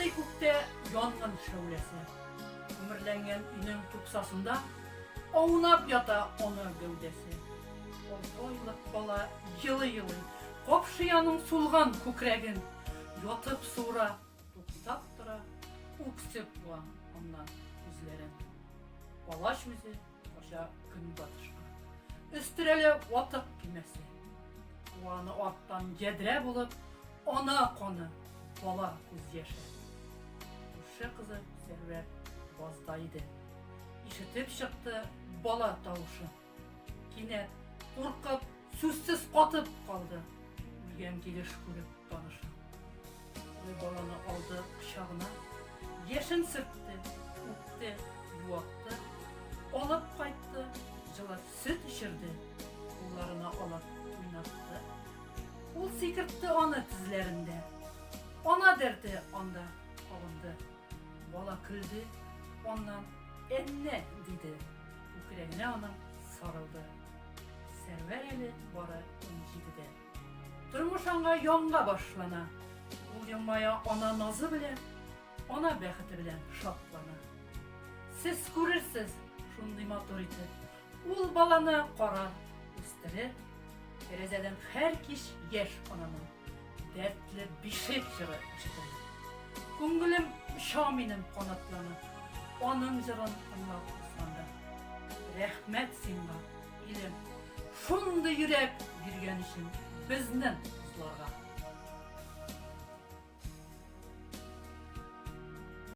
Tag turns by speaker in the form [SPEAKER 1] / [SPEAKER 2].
[SPEAKER 1] Уйный күктә янгын шәүләсе. Күмерләнгән өйнең тупсасында аунап ята ана гәүдәсе. Алты айлык бала елый-елый капшый аның сулган күкрәген. Ятып суыра, туктап тора, үксеп буа аннан күзләрен. Палач үзе кача көнбатышка. Өстерәлә ватык көймәсе. Куа аны арттан ядрә булып, ана каны, бала күз яше. Күрше кызы Сәрвәр базда иде. Ишетеп чыкты бала тавышын. Кинәт, куркып, сүзсез катып калды. Үлгән килеш күреп танышын. Ул баланы алды кочагына, яшен сөртте, үпте, юатты, алып кайтты, җылы сөт эчерде, кулларына алып уйнатты. Ул сикертте аны тезләрендә. Ана дәрте анда кабынды. Бала көлде, аннан әннә диде. Күкрәгенә аның сарылды. Сәрвәр әле бары 17-дә. Тормыш аңа яңа башлана. Ул елмая ана назы белән, ана бәхете белән шатлана. Сез күрерсез, шундый матур итеп, ул баланы карар, үстерер. Тәрәзәдән һәр кич яшь ананың дәртле бишек җыры ишетелер. Күңелем оча минем канатланып, аның җырын тыңлап узганда. Рәхмәт сиңа, илем, шундый йөрәк биргән өчен безнең кызларга.